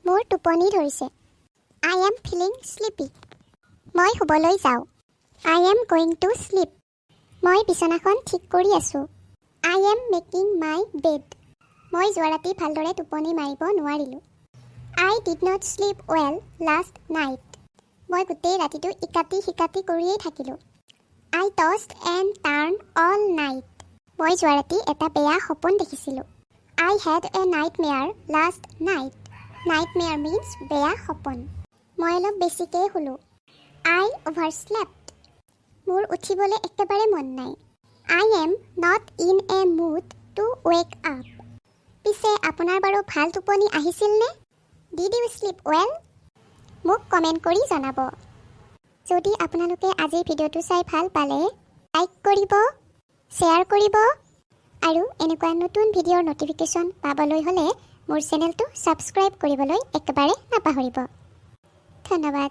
মোৰ টোপনি ধৰিছে। I am feeling sleepy. মই শুবলৈ যাওঁ। I am going to sleep. মই বিচনাখন ঠিক কৰি আছোঁ। I am making my bed. মই যোৱা ৰাতি ভালদৰে টোপনি মাৰিব নোৱাৰিলোঁ। I did not sleep well last night. মই গোটেই ৰাতিটো ইকাটি সিকাটি কৰিয়েই থাকিলোঁ। I tossed and turned all night. মই যোৱা ৰাতি এটা বেয়া সপোন দেখিছিলোঁ। I had a nightmare last night. Nightmare means বেয়া সপোন। মই অলপ বেছিকৈ শুলোঁ। I overslept. মোৰ উঠিবলৈ একেবাৰে মন নাই। I am not in a mood to wake up. পিছে আপোনাৰ বাৰু ভাল টোপনি আহিছিলনে? Did you sleep well? মোক কমেণ্ট কৰি জনাব। যদি আপোনালোকে আজিৰ ভিডিঅ'টো চাই ভাল পালে, লাইক কৰিব, শ্বেয়াৰ কৰিব আৰু এনেকুৱা নতুন ভিডিঅ'ৰ ন'টিফিকেশ্যন পাবলৈ হ'লে মোৰ চেনেলটো ছাবস্ক্ৰাইব কৰিবলৈ একেবাৰে নাপাহৰিব। ধন্যবাদ।